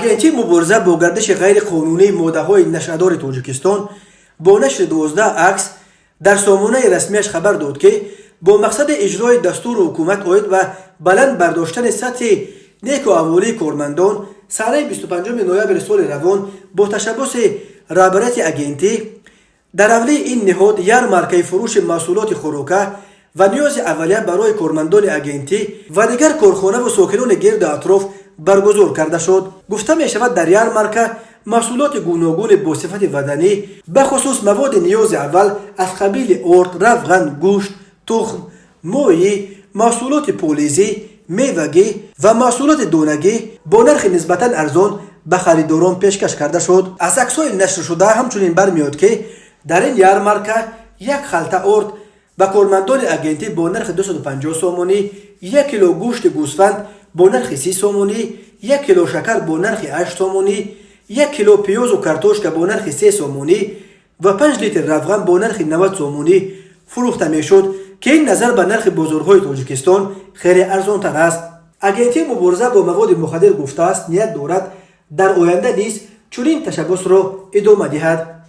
Агентии мубориза бо гардиши ғайриқонунии моддаҳои нашъадори Тоҷикистон бо нашри 12 акс дар сомонаи расмиаш хабар дод, ки бо мақсади иҷрои дастуру ҳукумат оид ба баланд бардоштани сатҳи неку аҳволии кормандон, санаи 25 ноябри соли равон бо ташаббуси раҳбарияти агентӣ дар ҳавлии ин ниҳод ярмаркаи фурӯши маҳсулоти хӯрока ва ниёзи аввалия барои кормандони агентӣ ва дигар корхонаву сокинони гирду атроф баргузор карда шуд. Гуфта мешавад, дар ярмарка маҳсулоти гуногуни бо сифати ватанӣ, бахусус маводи ниёзи аввал аз қабили орд, равған, гӯшт, тухм, моҳӣ, маҳсулоти полизӣ, мевагӣ ва маҳсулоти донагӣ бо нархи нисбатан арзон ба харидорон пешкаш карда шуд. Аз аксҳои нашршуда ҳамчунин бармеояд, ки дар ин ярмарка як халта орд ба кормандони агентӣ бо нархи 250 сомонӣ, 1 кило гӯшти гӯсфанд бо нархи 30 сомонӣ, 1 кило шакар бо нархи 8 сомонӣ, 1 кило пиёзу картошка бо нархи 3 сомонӣ ва 5 литр равған бо нархи 90 сомонӣ фурӯхта мешуд, ки ин назар ба нархи бозорҳои Тоҷикистон хеле арзонтар аст. Агентии мубориза бо маводи мухаддир гуфтааст, ният дорад дар оянда низ чунин ташаббусро идома диҳад.